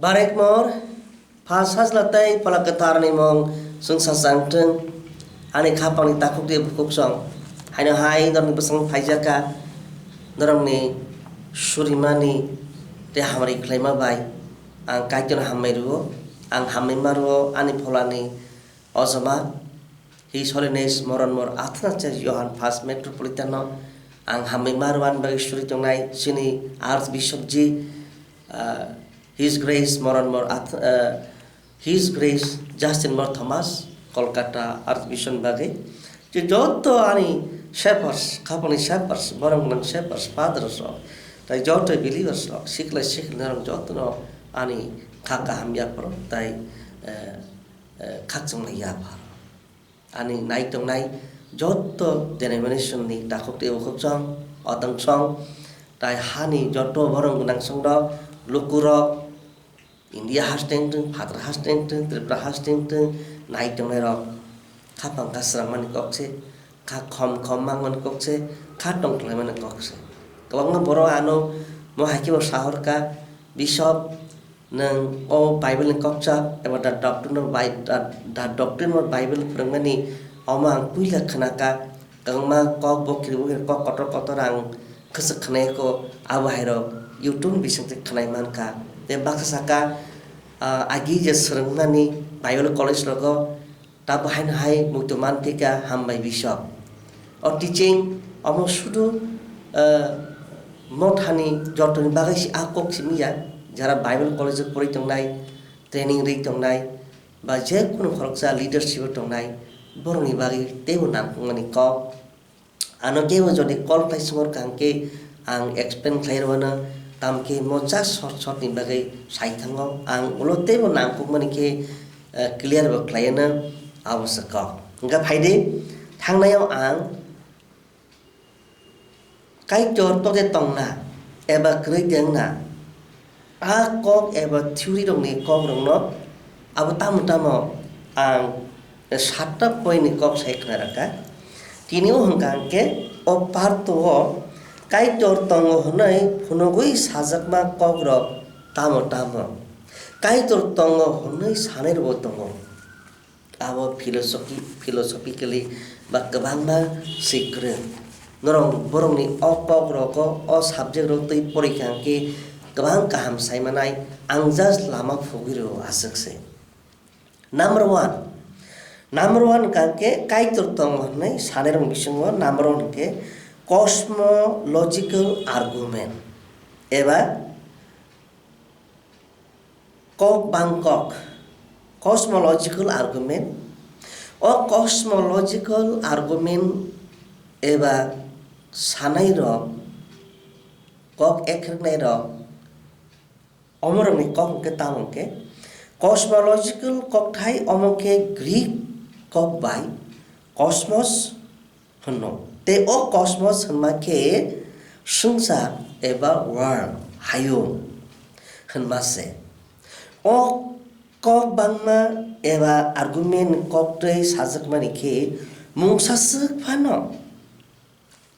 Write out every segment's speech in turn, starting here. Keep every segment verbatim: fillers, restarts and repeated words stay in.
Barekmor, pha sajla tei phola kwtharni mung chwngsa changthwng, ani khapangni takhuk tei bukhuk song. Haino hai norokni bwskango phaijakha, norokni surimani tei hamari khlaima bai ang Kaitorno hambai rwo. Ang hambai ma rwo ani pholani ojoma, His Holiness Moronmor Athanasius Johan First Metropolitan no ang hambai ma rwani bagwi suri tongnai chini Archbishop ji, ah, His Grace Moronmor Ath-, ah, His Grace Justin Mor Thomas, Kolkata Archbishop bagwi. Je joto ani shepherds, khapangni shepherds, borok nang shepherds, fathers rok, tai joto believers rok, sikla sikla rok jotono ani kha kaham yapharo tai, eh, eh, khakchangma yapharo. Ani nai tongnai joto denomination ni takhuk tei bukhuk song, otong song, tai hani joto borom gwnang song rok, luku rok, India hasteng tong, Phatar hasteng tong, Tripura hasteng tong, nai tongnai rok, khapang kasrang mani kok se, kha khom khom mang mani kok se, kha tong khlai mani kok se. Kwbangma borok ano mo hai khe bo sahor ka, Bishop, nwng o Bible ni kokchap eba the doctrine of Bi-, the, the doctrine of Bible phwrwngmani omo ang puila khna ka, kwbangma kok bokiri bokiri kok kotor kotor ang khwchwk khna ko, abo hai rok YouTube ni bising twi khna man ka. Tei baksa saka, ah, agi je swrwngmani Bible college rogo, Tamo haino hai muitu manthika hambai Bishop. O teaching omo sudu, eh, mothani jotoni bagwi se a kok simi ya, jara Bible college o pori tongnai, training ri tongnai, ba je kunu khoroksa leadership o tongnai, borokni bagwi teibo nangkukmani kok. Ano kebo jodi call khlai swngo kha hwnkhe ang explain khlai rwano, tamo khe mo just short short ni bagwi sai thango. Ang ulo teibo nangkukmani khe, eh, clear bo khlaiano, abo se kok. Hwnkhe phaidi, thangnaio ang Kaitor tode tongna eba kwrwi tongna, a kok eba theory rokni kok rokno abo tamo tamo ang satta point ni kok sai khna rwkha. Tini o hwnkha hwnkhe o parto o Kaitor tongo hwnwi phunugwi sajakma kok rok tamo tamo, Kaitor tongo hwnwi sanai rokbo tongo. Abo philosophy, philosophically ba kwbangma swi kwrwng. Norok borokni o kok rogo, o subject rok twi porikha hwnkhe kwbang kaham sai manai, ang just lama phugwi rwo aswk se. Number one, number one hwnkha hwnkhe Kaitor tongo hwnwi sanai rokni bisingo number one hwnkhe cosmological argument eba Kok bangkok, cosmological argument. O cosmological argument eba sanai rok, kok ekrwknai rok, omorokni kok hwnkhe tamo hwnkhe cosmological kokthai, omo khe Greek kok bai cosmos hwno. Tei o cosmos hwnma khe swngchar eba world, hayung hwnma se. O kok bangma eba argument koktwi sajakmani khe mungsa swk phano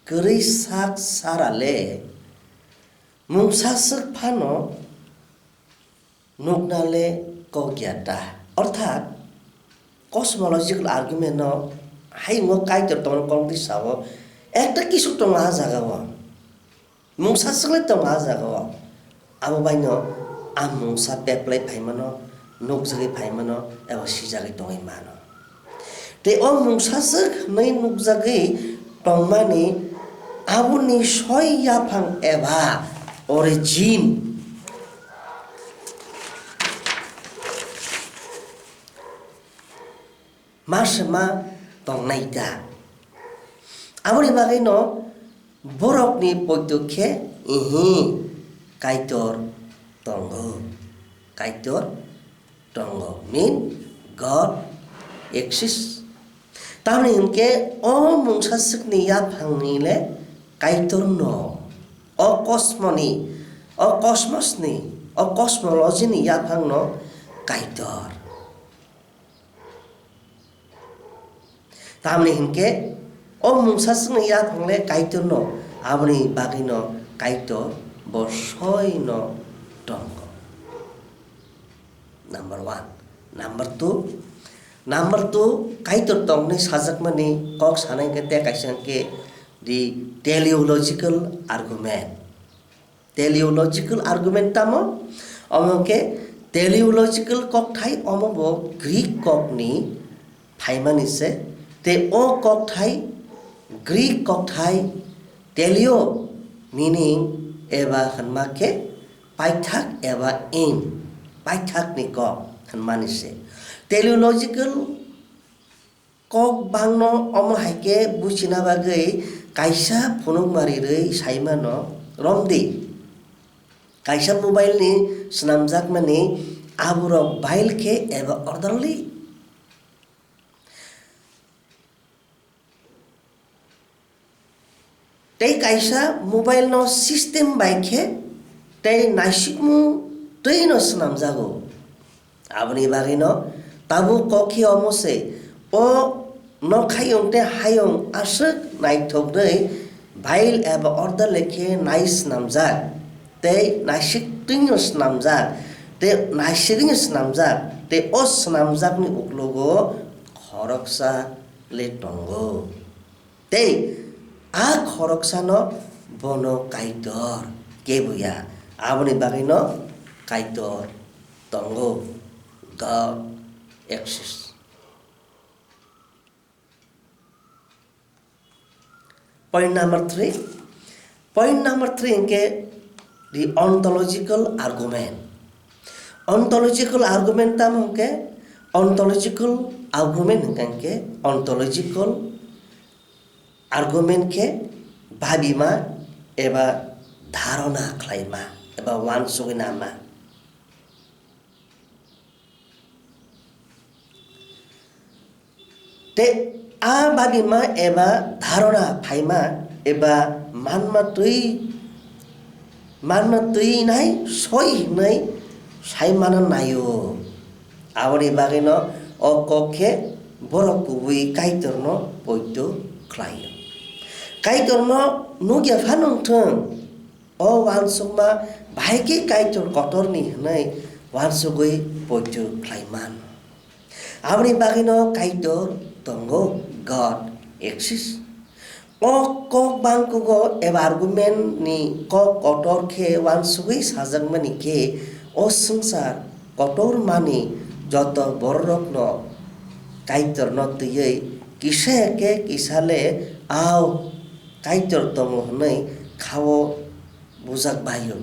kwrwi sak sara le mungsa swk phano nukna le kok ya ta? Orthat, cosmological argument no hayungo Kaitor tongno kok di sao, ekta kisu tongo a jaga o. Mungsa swk le tongo a jaga o. Abo baino a mungsa peplai phaimano, nukjagwi phaimano, eba sijagwi tongwi mano. Tei o mungsa swk hwnwi nukjagwi tongmani aboni soi yaphang eba origin ma se ma tongnai ta. Aboni bagwino borokni poito khe, ihi, Kaitor tongo. Kaitor tongo, mean God exists. Tamni hinkhe o mungsa swkni yaphangni le Kaitor no, o cosmoni, o cosmosni, o cosmologyni yaphangno Kaitor. Tamni hinkhe o mungsa swkni yaphang le Kaitor no, aboni bagwi no Kaitor bo soi no tongo. Number one. Number two, number two, Kaitor tongni sajakmani kok sanai khe te kaisa khe the teleological argument. Teleological argument tamo? Omo khe teleological kokthai omo bo Greek kokni phaimani se, te o kokthai Greek kokthai teleo meaning eba hwnma khe paithak eba in, paithakni kok hwnmani se. Teleological kok bangno omo hai khe buchina bagwi kaisa phunukma rirwi saimano romdi. Kaisa mobile ni swnamjakmani aborok bail khe eba orderly. Tei kaisa mobile no system bai khe tei naisikmung twi no swnamjago. Aboni bagwi no tabuk kok khe omo se, o nokhayung tei hayung aswk naithoknwi bail eba order lekhe nai swnamjak tei naisik twi no swnamjak tei naisigwi no swnamjak tei o swnamjakni uklogo khoroksa le tongo. Tei a khoroksano bono Kaitor kebuya, aboni bagwino Kaitor tongo, God exists. Point number three, point number three hwnkhe the ontological argument. Ontological argument tamo hwnkhe, ontological argument hwnkhe ontological argument khe babima eba dharona khlaima eba uansugwi nama. Tei a babima eba dharona phaima eba manma twi, manma twi nai soi hwnwi sai mana naio. Aboni bagwino o kok khe borok kubui Kaitorno poito khlaio. Kaitorno nukya phano wngthung, o uansukma bahai khe Kaitor kotorni hwnwi uansugwi poito khlai mano. Aboni bagwino Kaitor tongo, God exists. O kok bangkugo eba argument ni kok kotor khe uansugwi sajakmani khe o swngchar kotor mani joto bororokno Kaitorno twiwi kisa khe kisa le ao Kaitor tongo hwnwi khao bujak baio.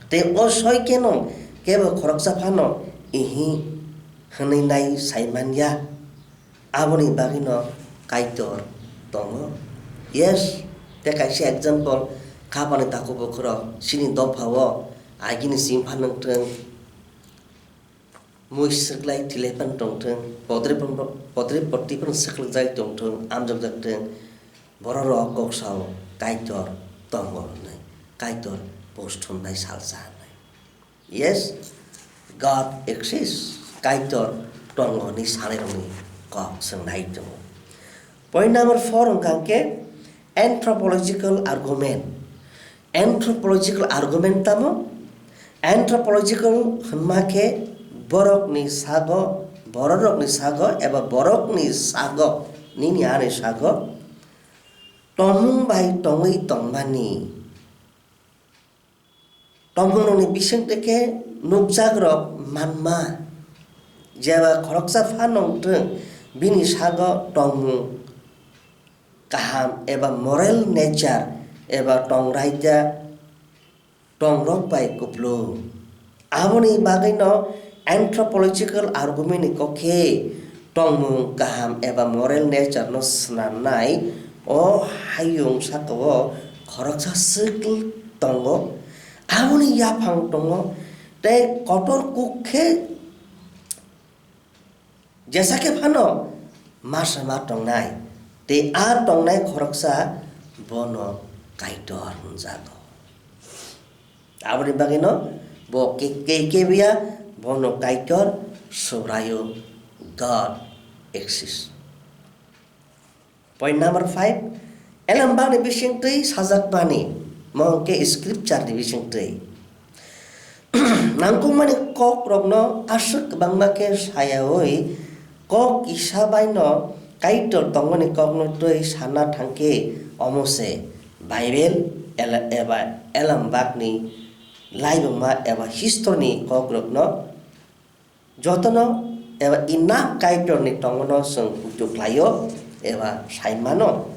Tei o soi kheno kebo khoroksa phano ihi hwnwi nai sai man ya. Aboni bagwino Kaitor tongo. Yes, tei kaisa example, khapani takhuk bukhurok chini dophao agini simi phan wngthwng, mui swrwklai thwilai phano tongthwng, podre phano, podre poti phano swklugjak tongthwng, amjokjak thwng, bororok kok sao Kaitor tongo hwnwi, Kaitor post hwnbai salsa hwnwi. Yes, God exists. Kaitor tongo hwnwi sanairokni kok swngnai tongo. Point number four wngkha hwnkhe anthropological argument. Anthropological argument tamo? Anthropological hwnma khe borokni sago, bororokni sago eba borokni sago, nini ani sago tongmung bai tongwi tongmani. Tongmungrokni bisingtwi khe nukjakrok manma, jeba khoroksa phano wngthwng, bini sago tongmung kaham eba moral nature eba tongraida tongrok bai kupulung. Aboni bagwino anthropological argument ni kok khe tongmung kaham eba moral nature no swnamnai o hayung sakao khoroksa swk tongo, aboni yaphang tongo tei kotor kuk khe jesa khe phano ma sama tongnai, tei a tongnai khoroksa bono Kaitor hwnjago. Aboni bagwino bo ke-, ke-, kebuya bono Kaitor Subraiyung, God exists. Point number five, elembakni bisingtwi sajakmani, mo hwnkhe scripture ni bisingtwi. nangkukmani kokrokno aswk kwbangma khe sayaui kok kisa baino Kaitor tongmani kokno twi sana thangkhe omo se Bible ele-, eba elembakni laibuma eba historyni kokrokno jotono eba enough Kaitorni tongmano chwng poito khlaio eba sai mano.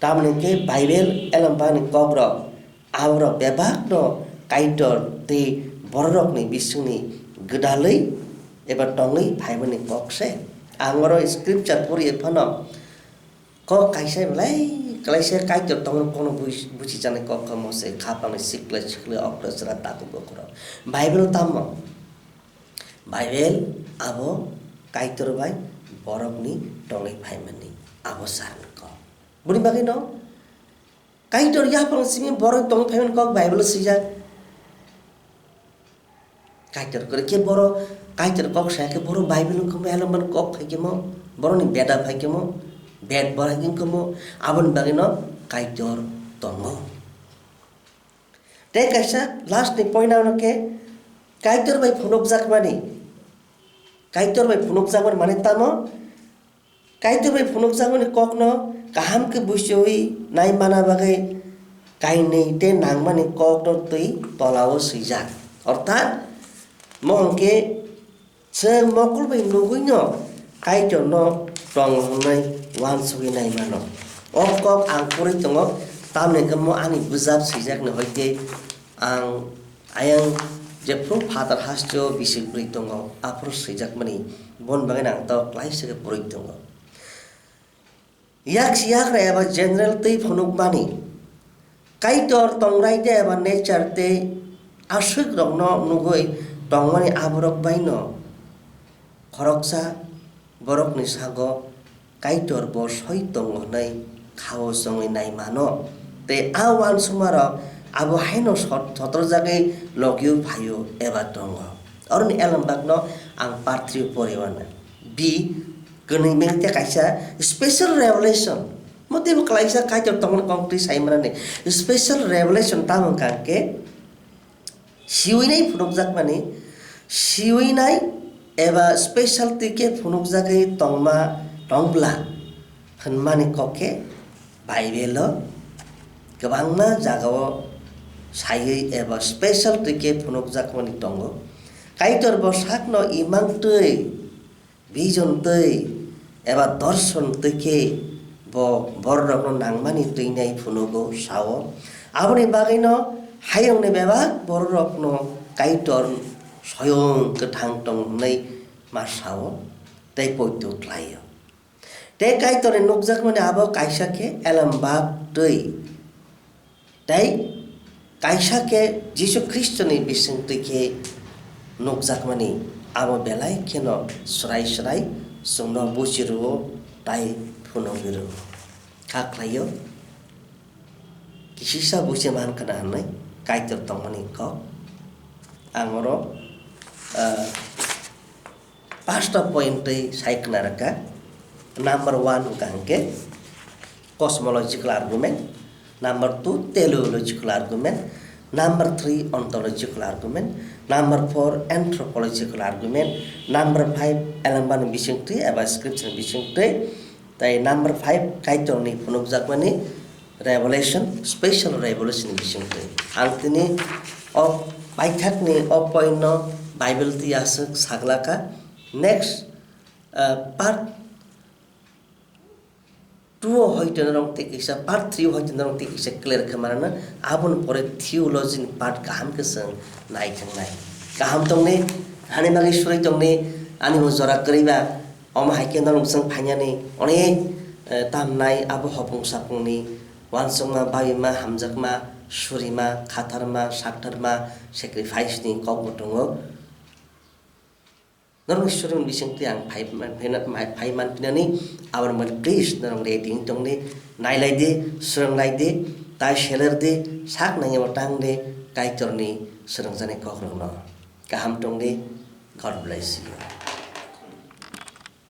Tamoni khe Bible elembakni kokrok aborok bebakno Kaitor tei bororokni bisingni gwdalwi eba tongwi phaimani kok se. Ang oro scripture poriwi phano kok kaisa belai kwlaisa Kaitor tongmani kokno buj-, buchijaknai kok kha omo se, khapangni sikla sikla okra chwra takhuk bukhurok. Bible tamo? Bible abo Kaitor bai borokni tongwi phaimani abo sarni kok. Boni bagwino Kaitor yaphang simi borok tongwi phaimani kok Bible swijak. Kaitor kwrwi khe boro Kaitor kok saya khe boro Bible wngkha mo, elembakni kok phai khe mo, borokni beda phai khe mo, bed borai wngkha mo, aboni bagwino Kaitor tongo. Tei kaisa last ni point ano khe Kaitor bai phunukjakmani. Kaitor bai phunukjakmani mane tamo? Kaitor bai phunukjakmani kokno kaham khe buchiwi nai mana bagwi kainwi tei nangmani kokno twi tolao swijak. Orthat, mo hwnkhe chwng mokol bai nugwino Kaitorno tongo hwnwi uansugwi nai mano. O kok ang pori tongo, tamni hwnkhe mo ani bwjap swijakni hoite ang ayang jephru phatar hasteo bisi kwrwi tongo, aphuru swijakmani, boni bagwi ang tok klaisa khe pori tongo. Yak siyak eba general twi phunukmani, Kaitor tongrai de eba nature tei aswk rokno nugwi tongmani aborok baino khoroksa borokni sago Kaitor bo soi tongo hwnwi khao chongwi nai mano, tei a uansukmarok abo haino sot-, sotorjagwi logio phaio eba tongo. Oroni elembakno ang part three o poriwana. B, kwnwi meng tei kaisa special revelation. Mo teibo klaisa Kaitor tongmani kok twi sai manani. Special revelation tamo hwnkha hwnkhe, siwinai phunukjakmani, siwinai eba special twi khe phunukjagwi tongma, tongbla hwnmani kok khe Bible-o kwbangma jagao saiwi eba special twi khe phunukjakmani tongo. Kaitor bo sakno imang twi, vision twi eba dorson twi khe bo bororokno nangmani twinai phunugo, sao. Aboni bagwino hayungni bebak bororokno Kaitor soyong kwthang tong hwnwi ma sao tei poito khlaio. Tei Kaitorni nukjakmani abo kaisa khe elembak twi. Tei kaisa khe Jisu Khristoni bisingtwi khe nukjakmani, abo belai kheno swrai swrai chwngno buchi rwo tai phunugwi rwo. Kha khlaio, kisisa buchi man khna hwnwi Kaitor tongmani kok. Ang oro, ah, Pasta point twi sai khna rwkha. Number one hwnkha hwnkhe cosmological argument, number two teleological argument, number three ontological argument, number four anthropological argument, number five elembani bisingtwi eba scripture bisingtwi, tei number five Kaitorni phunukjakmani revelation, special revelation ni bisingtwi. Ang tini o paithakni o point no Bible twi aswk saglaka. Next, ah, part two o hoito norok tei kisa, part three o hoito norok tei kisa clear khe manana. Aboni pore theology ni part kaham khe chwng nai thangnai. Kaham tongni, hani bagwi suri tongni, ani bo jora kwrwi ba, omo hai khe norok chwng phainani onek, eh, tamnai abo hopung sapungni uansukma, babima, hamjakma, surima, khatharma, saktharma, sacrifice ni kok bo tongo. Norokni surungni bisingtwi ang phai man-, phai na-, phai, phai manphinani, aboni bagwi please norok ready wng tongdi, nailai di, swrwng lai di, tai seler di, sak nangya bo tang di, Kaitorni swrwngjaknai kokrokno. Kaham tong di, God bless you.